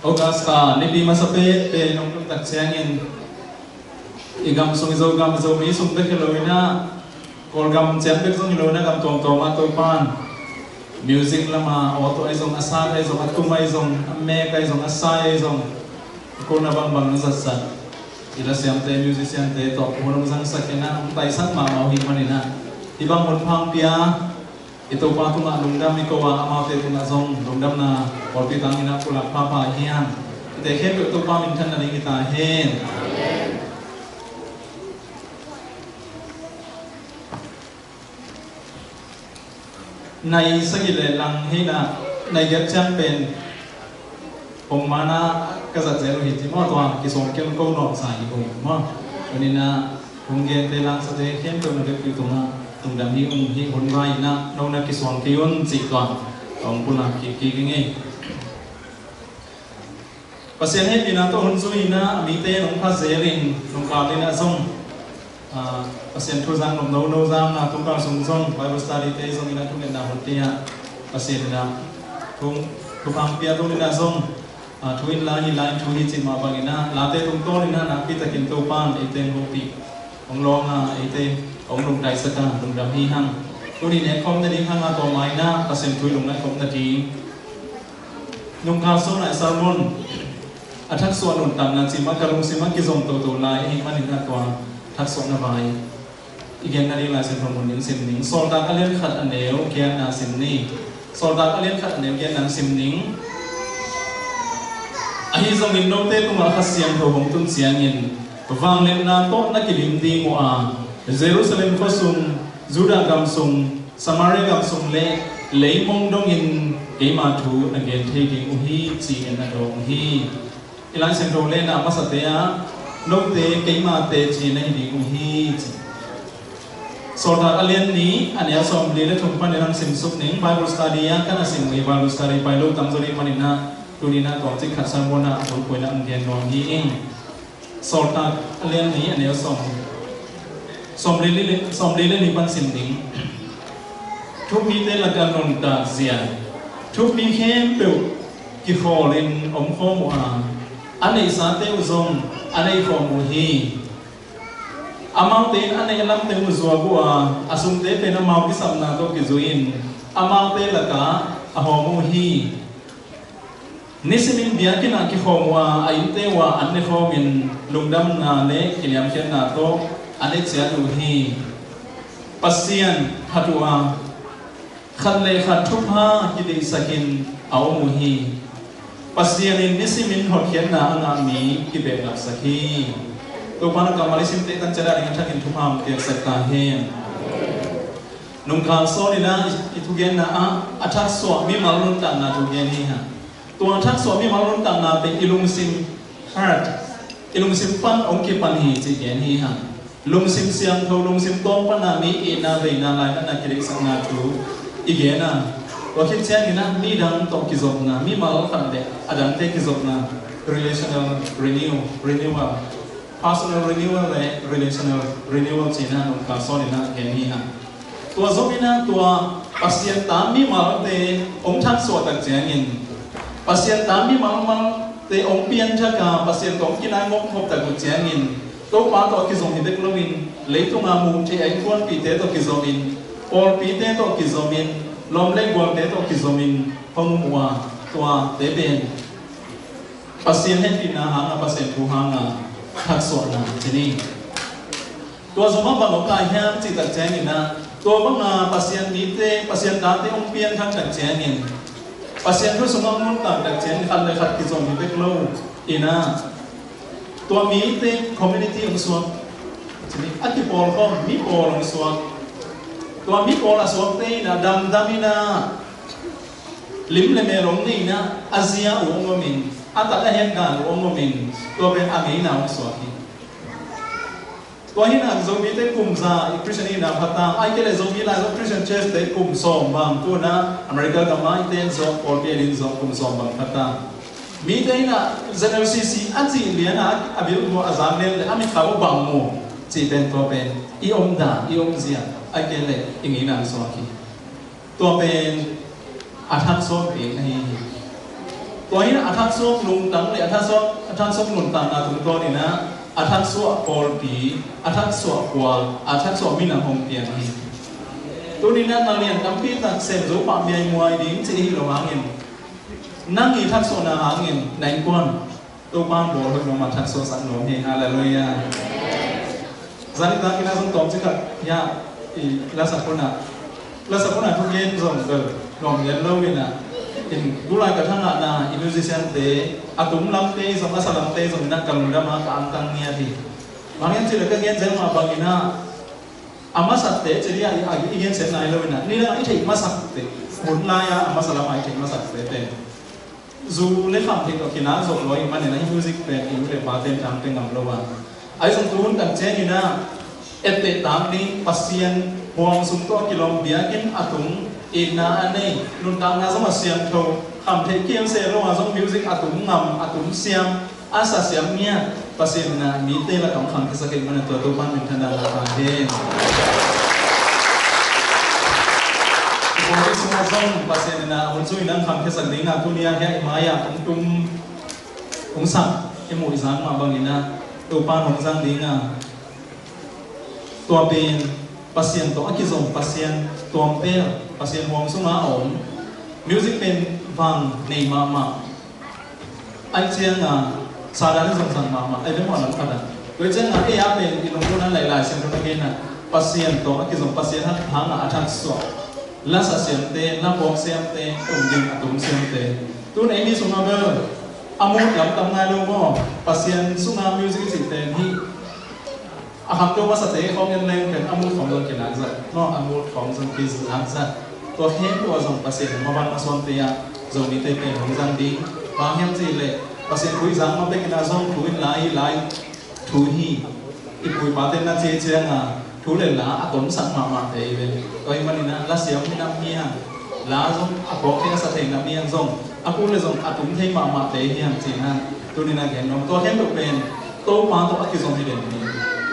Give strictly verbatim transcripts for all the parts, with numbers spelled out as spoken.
August a nipi masa peh peh nong tung tak ciangin i gam sung, i Zogam, i Zomi sung bek hi lo in ah, Kawlgam ciang bek zong hi lo in ah, gam tuamtuam ah Topa'n music lam ah aw tawh ahi zong, a sat ahi zong, a tum ahi zong, a mek ahi zong, a sai ahi zong, a kulna bangbang na zatzat i lasiamte, musiciante tawh hun hong zangsak in ah, hong taisan mahmah uh hi manin ah, hih bang hun pha hong pia i Topa tungah lungdam i ko a, amaute tungah zong lungdamna pawlpi tang in ah pulak phapha hi hang. Hihte khempeuh Topa minthanna ding hi ta hen. Nai sagih le lang hi in ah, nai giat ciang pen hong man ah ka zat zel uh hi ci maw, tua kisuang kei un ko nuamsa hi ko maw. Tuni in ah hong gente, langsate khempeuh na vekpi tungah lungdam hi ung. Hih hun vai in ah no na kisuang kei un cih tua hong pulak kik kik ing ei. Pasian hehpihna tawh hun zui in ah, a mite nong pha zel in, nong kal in ah zong, ah, Pasian thu zang nop no, no zang a, tungkal sung zong Bible study te zong in ah, thungetna hun te ah Pasian in ah thu, thupha hong pia, tuni in ah zong, ah, thu in la hi, la in thu hi cih mah bang in ah, late tungtawn in ah nakpi takin Topa'n eite hong hopih, hong lawng a, eite hong lungtaisak a, lungdam hi hang. Tuni in ah khawm na ding hang a, tua ma in ah Pasian thu i lungngaih khawm na ding. Nungkal sung ah i sermon, a thaksuah nuntakna cih mah ka lungsim ah kizom toto lai ahih manin ah, tua thaksuahna vai i genna ding Lai Siangtho mun in sim ning. Sawltak a lian khat, a neu giatna sim ni. Sawltak a lian khat, a neu giatna sim ning. Ahi zongin note tungah Kha Siangtho hong tun ciangin, vangliatna tawh na kidim ding uh a, Jerusalem khuasung, Judah gam sung, Samaria gam sung le leimong dongin keima thu na gen thei ding uh hi, ci-in a dawng uh hi. I Lai Siangtho le na masate ah, note keimate ci na hi ding uh hi, ci. Sawltak a lian nih, a neu sawmli le thum panin hong simsuk ning. Bible study ah ka na sim uh hi, Bible study pai lo tamzaw ding manin ah, tuni in ah tua cik khat sermon ah a hun kua in ah hong gen nuam hi ing. Sawltak a lian nih, a neu sawm, sawmli le, sawmli le nih pan sim ding. Thuppite lakah nuntak zia. Thuppi khempeuh kikhawlin omkhawm uh a, a neihsate uh zong a neikhawm uh hi. Amaute in a neih lamte uh zuak uh a, a sumte pen amau kisapna tawh kizui-in amaute lakah a hawm uh hi. Nisimin biakinn ah kikhawm uh a, a innte uh ah an nekhawmin lungdamna le kiniamkhiatna tawh a ne ciat uh hi. Pasian phat uh a, khat le khat thupha kideihsakin a om uh hi. Pasian in nisimin hotkhiatna a ngah mi kibehlapsak hi. Topa'n a kammal i simte tan ciat a ding a thakin thupha hong piaksak ta hen. Nungkal sawm ni-in ah i, i thugenna ah a thaksuah mimal nuntakna thu gen hi hang. Tua thaksuah mimal nuntakna pen i lungsim, heart, i lungsim pan hong kipan hi cih gen hi hang. Lungsim siangtho, lungsim tawng pana mi itna, veina, lainatna kideihsakna thu i gen a, tua khit ciangin ah midang tawh kizopna, mimal khat le a dangte kizopna, relational renew, renewal, personal renewal le relational renewal ci-in ah nungkal sawm ni-in ah gen hi hang. Tua zongin ah tua Pasian ta mimalte hong thaksuah tak ciangin, Pasian ta mimalmalte hong pianthak a, Pasian tawh hong kinai ngopngop tak uh ciangin, Topa tawh a kizom hi bek loin, leitunga muh theih a innkuanpihte tawh kizomin, pawlpite tawh kizomin, lawm le gualte tawh kizomin hong um uh a, tuate pen Pasian hehpihna hanga, Pasian thu hanga thaksuahna ci ni. Tua zong bang bang om lai hiam cih tak ciangin ah, tua banga Pasian mite, Pasian tate hong pianthak tak ciangin, Pasian thu sungah hong nuntak tak ciangin, khat le khat kizom hi bek lo in ah, tua mite community hong suak, ci ni, a kipawlkhawm mi pawl hong suak. Tua mi pawl a suakte in ah damdam in ah, lim le mel hong nei in ah, a zia uh hong om in, a tak a het dan uh hong om in, tua pen a ngeina hong suak hi. Tua hi in ah Zomite kum za i Christian hihna pha ta, ahih kei leh Zomi Laizom Christian Church te kum sawm bang, tu-in ah America gam ah i ten zawh, pawlpi a din zawh kum sawm bang pha ta. Mite in ah Z L C C a cih lian a, a bil mu a zang lian le a mitkha uh bang mu cih pen, tua pen i omdan, i omzia, ahih kei leh i ngeina hong suak hi. Tua pen a thaksuah pen ahi hi. Tua hi a, a thaksuak lungtang le a thaksuak, a thaksuak nuntakna tungtawnin a, a thaksuak pawlpi, a thaksuak kual, a thaksuak minam hong piang hi. Tuni-in a, na lian tampi tak sem zo pah miaimuai ding cih hi lo hangin, nang i thaksuakna hangin na innkuan Topa'n bawl hoih nuam a thaksuaksak nuam hi. Halleluiah. Zan i takin a zong tawmcik khat, ya, i lasak hun a, lasak hun a thugen zong bel nuam lian lo in a, in gulai ka thangahna i musician-te, a tum lamte zong, a sa lamte zong in a ka lungdam a ka angtang ngiat hi. Bang hiam cih leh ka gen zel mah bangin a, a masakte cih leh a, a, i gen sem nai lo in a, nidang a i theih masakte, hun lai-a a masa lam a i theih masakte pen zu le kham theih tawh kinak zawh lo ahih manin a, hih music pen i nu le pate in thang pia ngam lo a. Ahi zong tu hun tak ciangin a, etteh tak ding, Pasian huang sung tawh a kilawm, biakinn a tung, itna a nei, nuntakna zong a siangtho, kham theih kiam se lo a zong music a tum ngam, a tum siam, a sa siam ngiat, Pasian in a mite lakah hong khangkhiasak ahih manin tua Topa'n minthanna ngah ta hen. I pawlpi sungah zong Pasian in a hun sung in a hong khangkhiasak ding a, tuni-a hiah i mai-ah hong tum, hong sak, i muh i zak mah bangin a, Topa'n hong zang ding a, tua pen Pasian tawh a kizom, Pasian tuam pel, Pasian huang sungah a om. Music pen vang nei mahmah. Ahih ciangin a, Satan in zong zang mahmah, ei bek mawh lam khat a. Tua ahih ciangin a, ei a pen i lungdamna, Lai Siangtho in a gen a, Pasian tawh a kizom, Pasian hangah a thaksuak, la sa siamte, la phawk siamte, tum ding a tum siamte. Tu-in ei mi sungah bel a mood lam tam nai lo maw? Pasian sungah music i cih pen hih a khamto masate khawng en leng pen a mood khawng zong kinak zat maw, a mood khawng zong kinak zat. Tua khempeuh ah zong Pasian in maban masuante ah Zomite pen hong zang ding. Bang hiam cih leh Pasian thu i zak mah bek in a zong thu in lai, lai thu hi. I pu i pate na ci ciangin a thu le la a tonsak mahmahte hi ve. Tua ahih manin a la siam hi nam hi hang, la zong a phawk thei, a sa thei nam hi hang, zong a kul le zong a tum thei mahmahte hi hang ci-in a, tuni-in a gen nuam. Tua khempeuh pen Topa tawh a kizom hi den hi.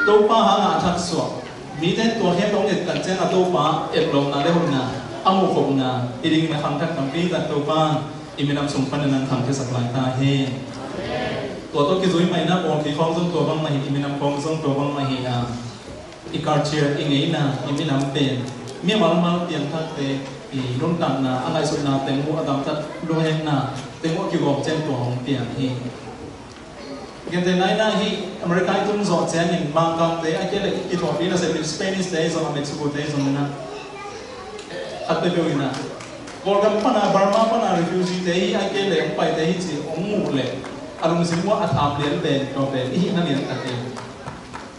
Topa hangah a thaksuak mite in tua khempeuh hong et tak ciangin a Topa etlawmna le hoihna a muh khopna hi dingin a khangthak tampi tak Topa i minam sung panin a hong khangkhiasak lai ta hen. Tua tawh kizui mah in a pawlpi khawng zong tua bang mah hi, i minam khawng zong tua bang mah hi a, i culture, i ngeina, i minam pen mimal mal piangthakte i nuntakna, a ngaihsutna teng uh, a gamtat luhekna teng uh a kigawm ciang tua hong piang hi. Gentehna in a, hih America i tun zawh ciangin Mangkangte, ahih kei leh kithuahpih nasep Spanish-te zong, a Mexico-te zong in a, khat peuhpeuh in a, Kawlgam pan a, Burma pan a refugee-te hi, ahih kei leh hong paite hi ci hong muh leh a lungsim uah a tham lian pen, tua pen i hihna lian tak hi.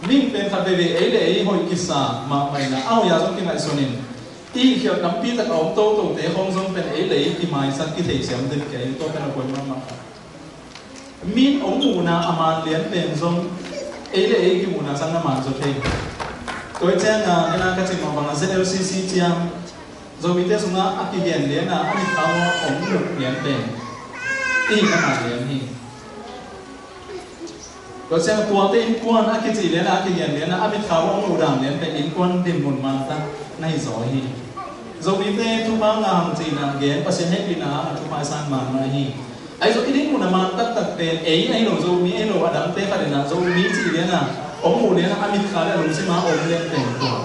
Mihing pen khat veivei ei le ei hoih kisa mahmah in a, a hoih a zong kingaihsun in, i hihkhialh tampi tak a om totote khawng zong pen ei le ei kimaisak, kitheisiam den kei, tua pen a poi mahmah. Mi in hong muhna a man lian pen zong ei le ei kimuhna sang a man zaw thei. Tua hi ciangin a, ken a ka cih mah bangin a Z L C C ciang Zomite sungah a kigen lian a, a mitkhak uah hong muh lian pen i hihna man lian hi. Tua ciang tuate innkuan a kici lian a, a kigen lian a, a mitkhak uah hong muh dan lian pen innkuan dinmun man tak na hi zaw hi. Zomite thupha ngah hang cihna gen, Pasian hehpihna a thupha i san man mah hi. Ahi zong i dinmun a man taktak pen ei ahi lo, Zomi ahi lo, a dangte khat in a Zomi cih lian a hong muh lian a, a mitkhak le a lungsim a om lian pen tua,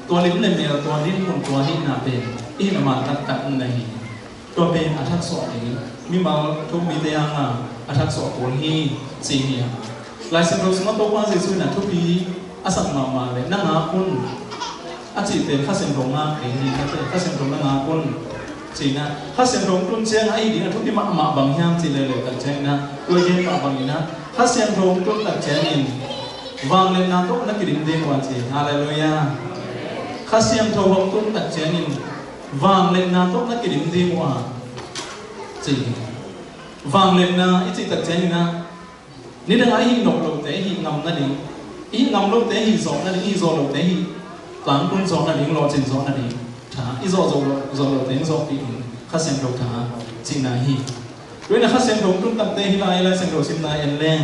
tua lim le mel, tua dinmun, tua hihna pen i hihna man taktak na hi. Tua pen a thaksuah ding, mimal thu-um mite hangah a thaksuah kul hi, ci hi hang. Lai Siangtho sungah Topa Jesuh in a thupi a sak mahmah leh, na ngak un a cih pen Kha Siangtho ngak ding hi, na pen Kha Siangtho na ngak un ci-in a, Kha Siangtho hong tun ciang a hi ding a thupi mahmah bang hiam cih leh, leh tak ciangin a, tua gen mah bangin a, Kha Siangtho hong tun tak ciangin vangliatna tawh na kidim ding uh a ci. Halleluiah. Kha Siangtho hong tun tak ciangin vangliatna tawh na kidim ding uh a ci. Vangliatna i cih tak ciangin a, nidang a i hih nop lote i hih ngam nading, i hih ngam lote i hih zawh nading, i hih zawh lote i hih tangtun zawh nading, lawhcin zawh nading tha, i zawh zawh lo, zawh lote in zawhpih in, Kha Siangtho tha cihna hi. Tua in a Kha Siangtho hong tun takte hi lai, Lai Siangtho simna en leng,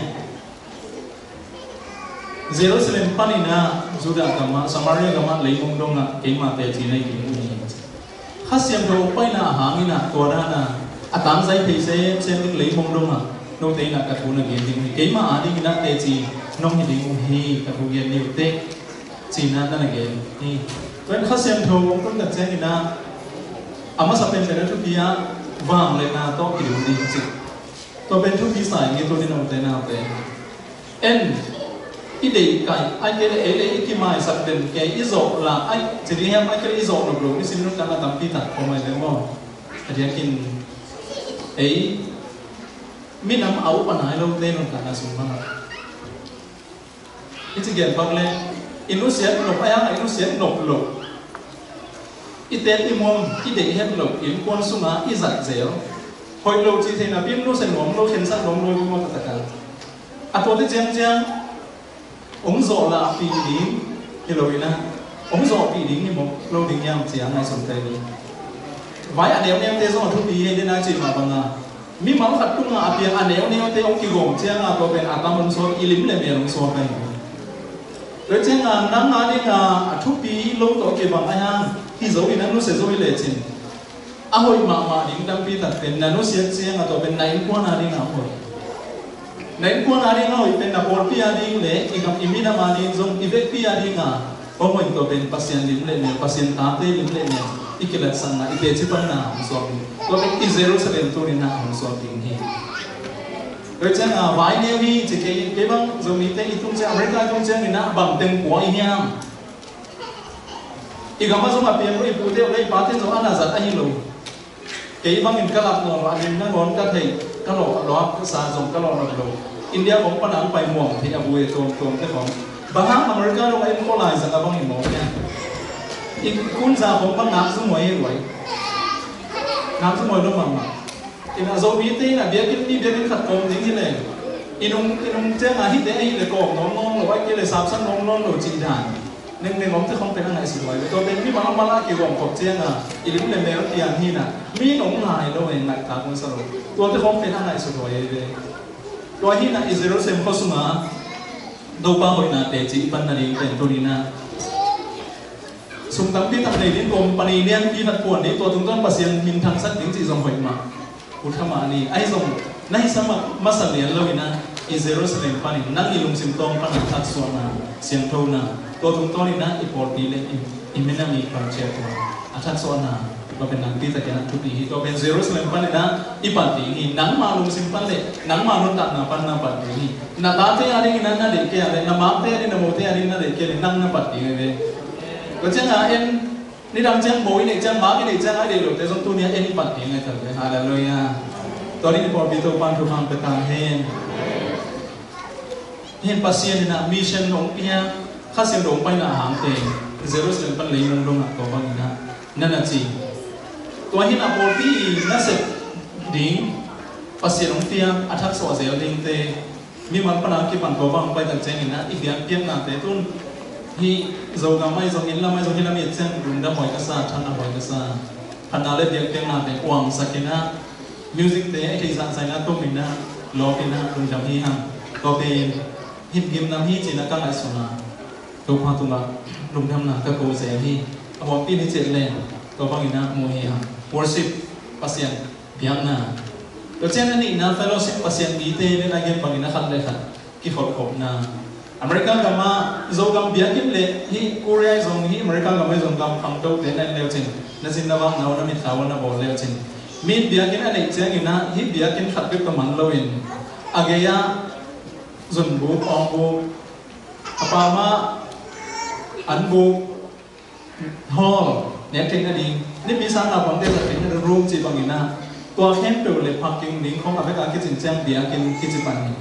Jerusalem panin a Judah gamah, Samaria gamah, leimong dongah keima teci na hi ding uh hi. Kha Siangtho hong paina a hangin a, tua dan a, a tangzai thei semsem ding leimong dongah note in ah ka thu na gen ding hi. Keimah a dingin ah teci nong hi ding uh hi, ka thu gen ni uh teh, ci-in ah na na gen hi. Tua in Kha Siangtho hong tun tak ciangin ah a masa penpen a thupi ah vangliatna tawh kiding ding ci. Tua pen thupi sa ing e, tua ni note naute. En, i deih kaih, ai kei le ei le i kimaisak den kei, i zawh lah, ai, ci ding hiam, ai kei le i zawh nop lo, i sim nuntakna tampi tak om ai ve maw. A diakin ei minam a up a nai lote nuntakna sung bangah i ci gen bang le, i nusiat nop, ai hang a i nusiat nop lo, i tel i muam, i deih het lo, innkuan sunga i zat zel, hoih lo cih theihna pi nusia nuam lo, khensak nuam lo i maw taktak a. A tuate ciangciang hong zawh lahpih ding hi lo in ah, hong zawhpih ding hi maw lo ding hiam ci a ngaihsun kei ni. Vai a neuneute zong a thupi hi, den a cih mah banga mimal khat tungah a piang a neuneute hong kigawm cianga tua pen a tam hong suak, i lim le mel hong suak ahi. Tua cianga nang a dinga a thupi lo tawh kibang ahi hang, hi zo in a nusia zo hi lecin, a hoih mahmah ding tampi tak pen na nusiat cianga tua pen na innkuan a dinga a hoih. Na innkuan a dinga a hoih pen na pawlpi a ding le i gam i minam a ding zong i vekpi a dinga a hoih tua pen Pasian lim le mel, Pasian tate lim le mel i kilatsakna, i teci panna hong suak ding. Tua pen i Jerusalem tuninah hong suak ding hi. Tua cianga vai neu hi ci kei, kei bang Zomite i tung ciang, America i tung ciangin ah bang teng pua i hiam? I gam a zong a piang lo i pute uh le i pate zong a na zat ahi lo. Kei bangin ka lak nawn lo, a lim nangawn ka theih, ka lawh, lawhsa zong ka lawh nawn lo. India khong pana hong pai muang theih a bu e tuamtuamte khong. Bang hang America dong a en ko lai zang a bangin mawk hiam? I kunza khong bang ngak zunghuai hi ruai. Ngak zunghuai lo mahmah. Ina Zomite ina biakinn mi biakinn khat kawm ding hi le, i nung, i nung cianga hite ahi le kawm nawn nawn lo, ai kei le sapsan nawn nawn lo cih dan nengneng omte khong pen a ngaihsut huai ve. Tua pen mi mangmang a kigawm khop cianga i lim le mel pian hina, mi nong ngai lo e, ngaihtak ngon sa lo. Tuate khong pen a ngaihsut huai ve. Tua hina i Jerusalem khua sunga Topa hoihna teci i pan nading pen tuni-in ah sum tampi tak nei ding, company lianpi khat puan ding, tua tungtawn Pasian minthangsak ding cih zong hoih mah. Utha mah ni, ahi zong na hisa mah masa lian lo-in ah i Jerusalem panin nang i lungsim tawng pana thaksuahna, siangthona, tua tungtawn-in ah i pawlpi le i, i minam i pan ciat tua a thaksuahna, tua pen nakpi takin ah thupi hi. Tua pen Jerusalem panin ah i pan ding hi. Nangma lungsim pan le nangma nuntakna pan na pan ding hi. Na tate a dingin ah na deih kei a le, na makte a ding, na mote a dingin na deih kei a le, nang na pan ding hi ve. Tua ciangin ah en, nidang ciang mo i neih ciang, mak i neih ciang, a deih lote zong tuni-ah en i pan ding hi ta ve. Halleluiah. Tua dingin pawlpi Topa'n thupha pia ta hen. Hi in Pasian in ah mission hong pia, Kha Siangtho hong paina hangte Jerusalem pan leimong dongah tua bangin ah na na ci. Tua hi in ah pawlpi i nasep ding, Pasian hong pia a thaksuah zel dingte mimal pana kipan tua bang hong pai tak ciangin ah i biakpiaknate tun, hih Zogam ahi zong, inn lam ahi zong, hih lam i et ciang lungdam huai ka sa, thanna huai ka sa. Phatna le biakpiaknate uangsak in ah music-te a i theih zahzah in ah tum in ah, lawp in ah lungdam hi hang. Tua pen hih gimnam hi ci-in ah ka ngaihsun a, Topa tungah lungdamna ka ko zel hi. A huampi in hi ciat leng tua bangin ah mu hi hang. Worship, Pasian biakna. Tua ciang a nihna fellowship, Pasian mite le na gen bangin ah khat le khat kikholhkhopna. America gam ah Zogam biakinn le hih Korea zong, hih America gam ah zong gam khangtote na en leucin, na zin na vak, na aw na mit, na aw na bawl leucin, mi in biakinn a neih ciangin ah hih biakinn khat bek tawh man loin a gei-ah zunbuk, awngbuk, a pam ah anbuk, hall, nek theihna ding, nipi sang naupangte zat theihna ding room cih bangin ah, tua khempeuh le parking ding khong a vek a kicin ciang biakinn kici pan hi.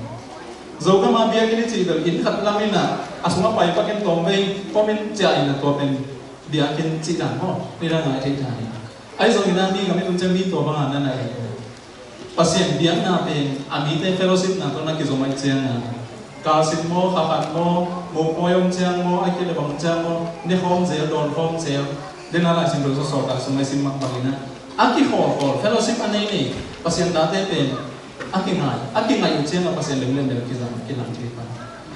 Zogam ah biakinn i cih bel inn khat lam in ah a sungah pai pakin tawmvei pom in ciah in ah tua pen biakinn cih dan maw, nidang a i theih dan hi. Ahi zongin ah mi gam i tun ciang mi tua bangin ah na en. Pasian biakna pen a mite fellowshipna tawh na kizom ahih ciangin, kalsim maw, kha khat maw, mopawi om ciang maw, ahih kei leh bang ciang maw, ne khawm zel, dawn khawm zel. Den a Lai Siangtho sawltak sung a i sim mah bangin ah, a kikhawlkhawl, fellowship a nei nei Pasian tate pen a kingai, a kingaih uh ciangin Pasian lim le mel kizang, kilang thei pan.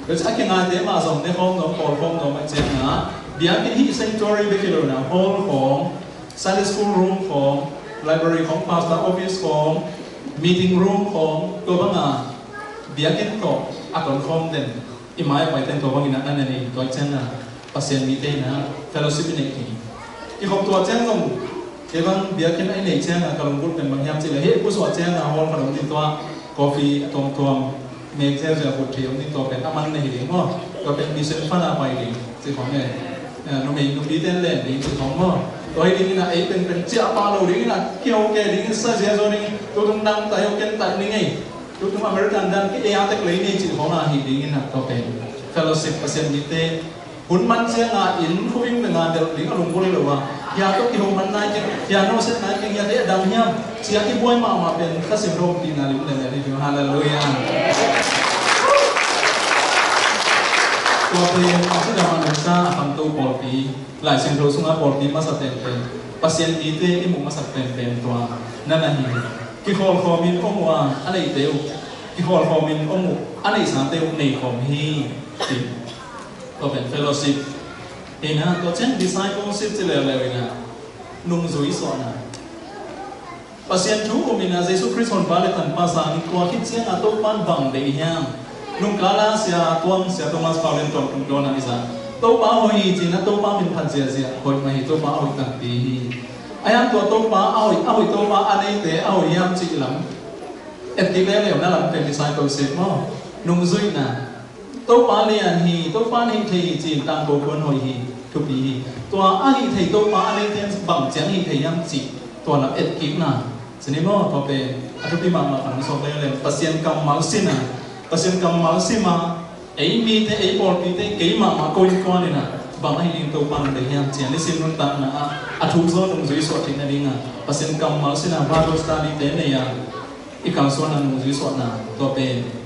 Tua ciang a kingaite mah zong ne khawm nuam, pawl khawm nuam ahih ciangin, biakinn hih sanctuary bek hi lo in ah, hall khawng, Sunday school room khawng, Library khong, pastor office khong, meeting room khong, tua banga biakinn tawh a tonkhawm den i mai a paiten tua bangin a na nei tua cianga Pasian mite ina fellowship i neih hi. I khop tua ciang zong kei bang biakinn a i neih cianga ka lunggulh pen bang hiam cih leh hih pusuah cianga hall khat om ding tua coffee a tuamtuam mek ziauziau put thei om ding tua pen a man na hi ding maw? Tua pen mission fund a pai ding cih khong e. Numei numei ten len ding cih khong maw? Tua hi ding ina ei pen pen ciah pah lo ding ina kiho ke ding in sa ziauziau ding tutung dang tai ho ken tai ning ei. Tutung American dan ki ei a tek lei nei cih khong a hi ding ina tua pen fellowship Pasian mite hun man cianga inn khuving benga delh ding a lunggulh hi lo a. Hia tawh kiho man nai keng, hia nawset nai keng, hia te a dang hiam? Cia i buai mahmah pen Kha Siangtho ompihna lim lem lem hi ding. Halleluiah. Tua pen a cidam a nungsa a khangto pawlpi, Lai Siangtho sunga pawlpi masa penpen, Pasian mite i muh masak penpen tua na na hi. Kikhawlkhawmin om uh a, a neite uh kikhawlkhawmin om uh, a neihsate uh neikhawm hi. Ti. Tua pen fellowship. Ina tua ciang discipleship ci leuleu ina nungzui suahna. Pasian thu um ina Jesu Khrist honpa le tanpa sangin tua khit cianga Topan bang deih hiam? Nungkala sia tuang sia Thomas Paulen tuang tung dawn a i za Topa hoih hi cina Topa min phat ziahziah hoih mah hi, Topa a hoih takpi hi. A hiang tua Topa a hoih, a hoih Topa a neite a hoih hiam cih lam et kik leuleu na lam pen discipleship maw? Nungzuihna. Topa lian hi, Topa nih thei hi, cin tangko khuan hoih hi, thupi hi. Tua a hih thei Topa a neite bang ciang hih thei hiam cih tua lam et kikna. Sini maw, tua pen a thupi mahmah kan sawk leleng Pasian kammal sina. Pasian kammal sima ei mite, ei pawlpite, kei mahmah ko in kuan ina bang a hih ding Topa nung dei hiam cian i sin nuntakna ah a thuk zaw nungzui suah theih nadinga Pasian kammal sina Bible study te nei a i kalsuanna nungzui suahna tua pen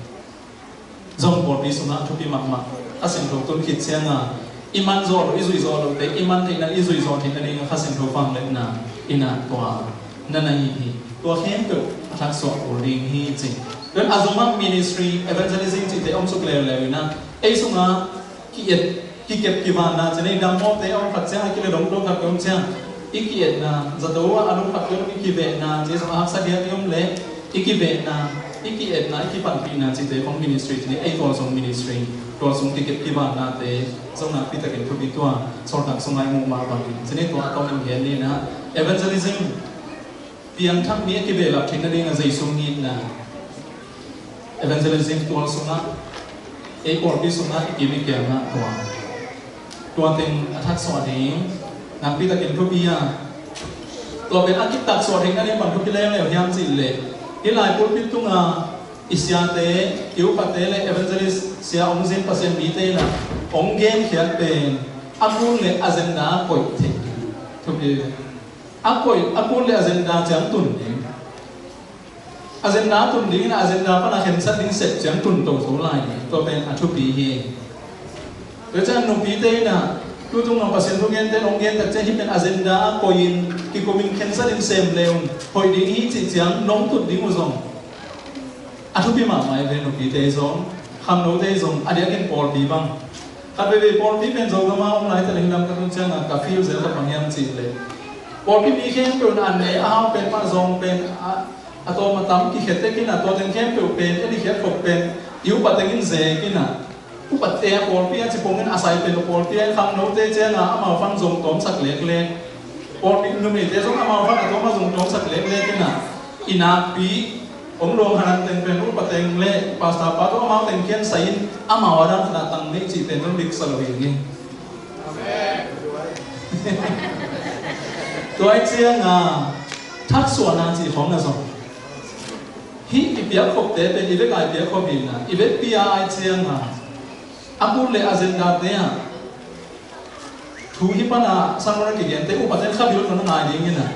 zong pawlpi sungah thupi mahmah. A sintho tun khit cianga i man zawh loh, i zuih zawh loh te i man theihna, i zuih zawh theihna ding a Kha Siangtho vangliatna ina tua na na hi hi. Tua khempeuh a thaksuah kul ding hi ci. Tua a zomah ministry, evangelism cihte om suk leuleu ina ei sungah ki-et, kikep kivanna ci nei dam mawte a om khat ciang a kile dong tua khat om ciang i ki-etna zato ah a dong khat tua i kivehna ci zong a haksa diak i om le i kivehna, i ki-etna, i kipanpihna cihte khong ministry ci ni ei tualsung ministry, tualsung kikep kivannate zong nakpitakin thupi tua sawltak sungah i muh mah bangin ci ni tua a tawng in gen ni na evangelism piangthak mi a kibehlap theihna ding a Jesu ngitna evangelism tual sungah ei pawlpi sungah i kim i kiangah tua tua teng a thaksuah ding nakpitakin thupi a tua pen a kitaksuah theihna ding bang thupi leuleu hiam cih leh hih lai pulpit tunga i siate, i upate le evangelist sia ong zin Pasian mite inah ong genkhiat pen a kul le agenda a koih theih thupi. A koih, a kul le agenda ciang tun ding. Agenda tun ding inah agenda pana khensat ding sep ciang tun toto lai ding. Tua pen a thupi hi. Tua ciang nupite inah tutung a Pasian thugente in ong gen tak ciang hih pen agenda a koih in kikumin khensat in sem leung hoih ding hi cih ciang nong tut ding uh zong a thupi mahmah hi ve. Nupite zong, khangnote zong, a diakin pawlpi bang. Khat veivei pawlpi pen Zogama om lai tale hilam ka tun cianga ka feel zel khat bang hiam cih leh pawlpi mi khempeuh in an nei a hau pen mah zong pen a, a tawm a tam kikhe tek inah tua teng khempeuh pen en i khiat khop pen i upa teng in zek inah upate a pawlpi a cipongin a sai pen uh pawlpi a khangnote cianga amau fang zong tawmsak leklek. Pawlpi numeite zong amau fang a tawm a zong tawmsak leklek inah i nakpi ong luang hanan teng pen upa teng le pastor pa tawh amau teng kian sai in amau a dang khanah tang neih cih pen zong diksa lo hi. Tua i cianga thaksuahna cih khong na zong hih i piakkhopte pen i vekai piakhop inah i vekpi a ai cianga a kul le agenda te ah thu hih pana sangrona kigente upaten khabil tawh na ngai ding inah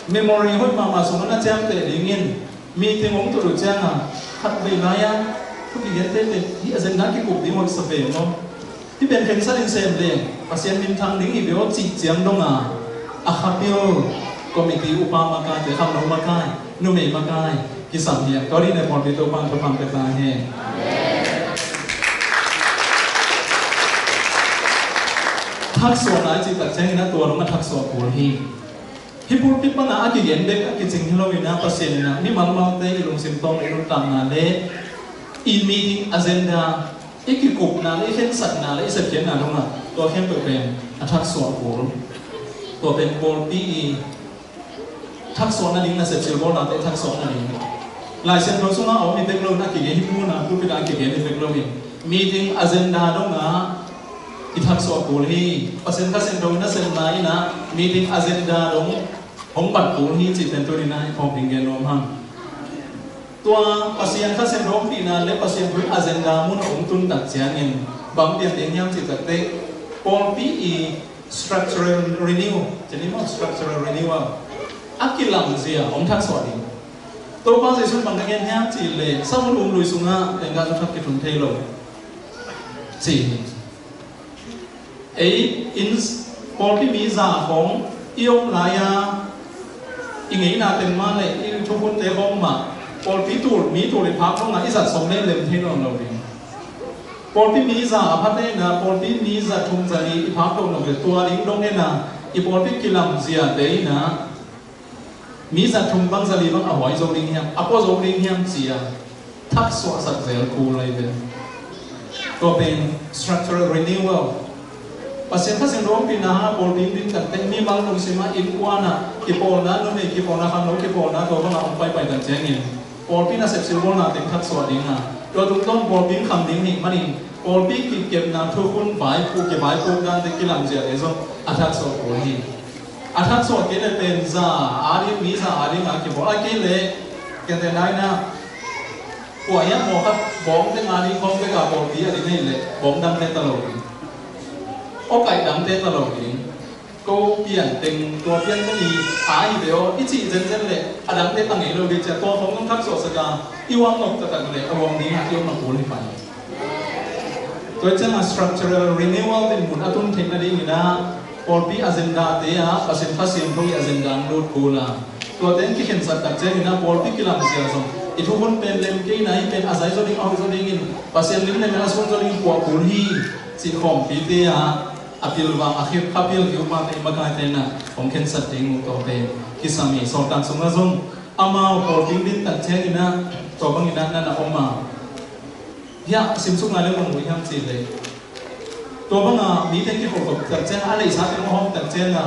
memory hoih mahmah sungah na ciamteh dingin meeting hong tut uh cianga khat vei lai-a thu kigente pen hih agenda kikup ding hoih sa ve maw? Hih pen khensat in sem leng Pasian minthang ding hi ve aw cih ciang donga a khapil committee upa makaite, khangno makai, numei makai kisam hiam? Tua dih ne pawlpi Topan thupha pia ta hen. Thaksuahna i cih tak ciangin a tua dong a thaksuah kul hi. Hih pulpit pana a kigen bek a kicing hi lo in ah, Pasian in ah mimal malte i lungsim tawng le i nuntakna le i meeting agenda, i kikupna le i khensatna le i sepkhiatna dongah tua khempeuh pen a thaksuah kul. Tua pen pawlpi i thaksuah nading, nasep silbawlnate thaksuah nading. Lai Siangtho sungah a om hi bek lo in, a kigen hi, pulpit a kigen hi bek lo in, meeting agenda dongah i thaksuah kul hi. Pasian Kha Siangtho nasepna in ah meeting agenda dong hong bat kul hi cih pen tuni-in ah i phawk ding gen nuam hang. Tua Pasian Kha Siangtho ompihna le Pasian thu agenda mun a hong tun tak ciangin bang piang ding hiam cih takteh, pawlpi i structural renew, cih ni maw, structural renewal, a kilamzia hong thaksuah ding. Topa Jesuh in bang na gen hiam cih leh, Samaria um lui sungah lengga zong thak kithun thei lo ci hi. Ei in pawlpi mi za khawng i om lai-a, i ngeina teng mah le i thukhunte khawng mah, pawlpi tul, mi tul i phak khawngah i zat sawm lemlem thei nawn lo ding. Pawlpi mi za a phate in ah, pawlpi mi za thum za li i phak nawn lo ding. Tua ding dong in ah, i pawlpi kilamziate in ah mi za thum bang, za li bang a huai zo ding hiam, a pua zo ding hiam ci-a thaksuahsak zel kul lai ve. Tua pen structural renewal. Pasian Kha Siangtho ompihna hang a pawlpi din takteh mimal lungsim ah, innkuan ah kipawlna, numei kipawlna, khangno kipawlna, tua bangah hong paipai tak ciangin pawlpi nasep silbawlna teng thaksuah ding a, tua tungtawn pawlpi khang ding hi manin pawlpi kikepna thukhun vaipuk, kivaipuak dante kilamziate zong a thaksuah kul hi. A thaksuah kei leh pen za a ding, mi za a ding a kibawl a, kei leh kente nai na kua hiam maw khat bawng teng a ding khawng bek a pawlpi a ding hi leh bawng dangte ta lo ding. Awkaih dangte ta lo ding. Ko pian teng, tua pian teng i a hi ve aw i cih zenzen leh a dangte ta ngei lo ding cia, tua khawng zong thaksuahsak a, i uang nop taktak leh a uang ding a i om a kul hi pai. Tua ciangah structural renewal dinmun a tun theih nadingin ah pawlpi agenda te ah Pasian Kha Siangtho i agenda hong lut kul a, tuate hong kikhensat tak ciangin ah pawlpi kilamzia zong, i thukhun pen lem kei na, hih pen a zai zaw ding, a hoih zaw dingin Pasian lim le mel a suan zaw dingin puah kul hi cih khawmpite ah a pilvang, a khip, kha pil kiupa te, i makaite in ah hong khensat ding uh, tua pen kisam hi. Sawltak sungah zong amau pawlpi din tak ciangin ah tua bangin ah na na om a, hiah simsuk ngai leh bang uh hiam cih leh, tua banga mite kikholhkhop tak ciang a, a leisa teng hong hawm tak ciang a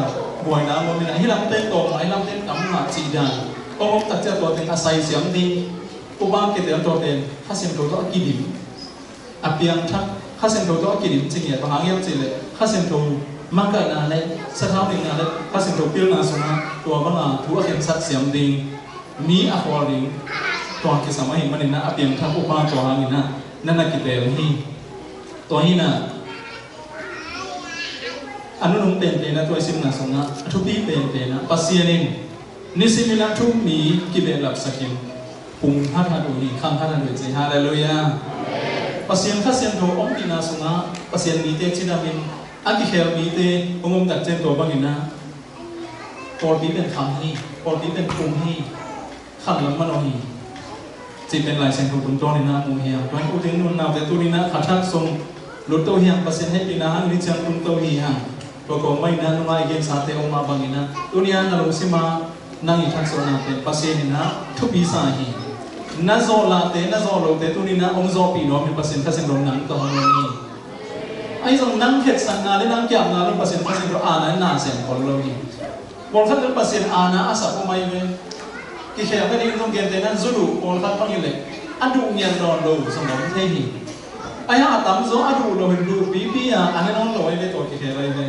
buaina ngawm in ah, hih lamte tawh ngah, hih lamte tam ngah cih dan hong hawm tak ciang tua teng a sai siam ding. Upa kitel tua pen Kha Siangtho tawh a kidim, a piangthak, Kha Siangtho tawh a kidim ci ngiat. Bang hang hiam cih leh Kha Siangtho makaihna le sathau neihna le Kha Siangtho pilna sungah tua banga thu a khensat siam ding, mi a khual ding, tua kisam ahih manin ah a piangthak upa tua hangin ah na na kitel hi. Tua hi in ah a nunung penpen ah tua i simna sungah a thupi penpen ah Pasian in nisimin ah thu mi kibehlapsak in pung hathat uh hi, khang hathat uh hi ci. Halleluiah. Pasian Kha Siangtho ompihna sungah Pasian mite cidamin a kikhel mite hong om tak ciang tua bangin ah pawlpi pen khang hi, pawlpi pen pung hi, khanglam man aw hi cih pen Lai Siangtho tungtawnin ah mu hi hang. Tua hi in u te nau te tuni-in ah kha thak sung lut to hi hang. Pasian hehpihna hang ni ciang tung to hi hang. Tua kawm mah in ah nunga i gensate om mah bangin ah tuni-in ah na lungsim ah nang i thaksuahna pen Pasian in ah thupi sa hi. Na zawh lahte, na zawh lote tuni-in ah hong zawhpih nuam hi. Pasian Kha Siangtho nang tawh hong om hi. Ahi zong nang khetsakna le nang kiapna lo Pasian Kha Siangtho aana in na sem khol lo hi. Pawlkhat in Pasian aana a sak om ahi ve. Kikhel nading zong gentehna in zu duh pawlkhat bang hi leh a duh ngiat nawn lo zong om thei hi. Ahi hang a tamzaw a duh lo hi, duh pipi a a ne nawn lo ahi ve, tua kikhel ahi ve.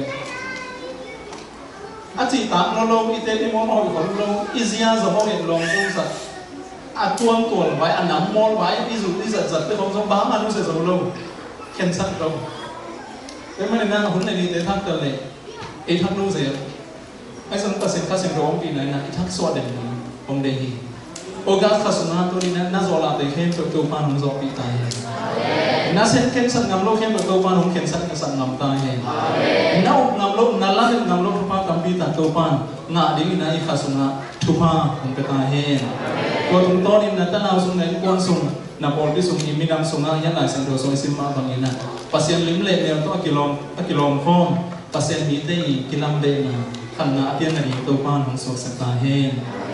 A cihtak lo lo, i tet i muam a hoih khol lo, i zia zong a hoih lo, a tuamtual vai, a nam mawl vai, i zut i zatzat te khong zong bang a nusia zo lo, khensat lo. Tua ahih manin a hun le nite thak ta leh ei thak lo zel. Ahi zong Pasian Kha Siangtho ompihna in ah i thaksuah den ding hong deih hi. August kha sungah tuni-in ah na zawh lahte khempeuh Topa'n hong zawhpih ta hen. Na khensat ngam lo khempeuh Topa'n hong khensat ngasak ngam ta hen. Na up ngam lo, na lamet ngam lo thupha tampi tak Topa'n ngah dingin ah i kha sungah thupha hong pia ta hen. Tua tungtawnin na tanau sung, na innkuan sung, na pawlpi sung, i minam sungah, hiah Lai Siangtho sung i sim mah bangin ah Pasian lim le mel tawh a kilawm, a kilawm khawm Pasian mite i kilambehna Khatna a pianna ding Topa'n hong suaksak ta hen.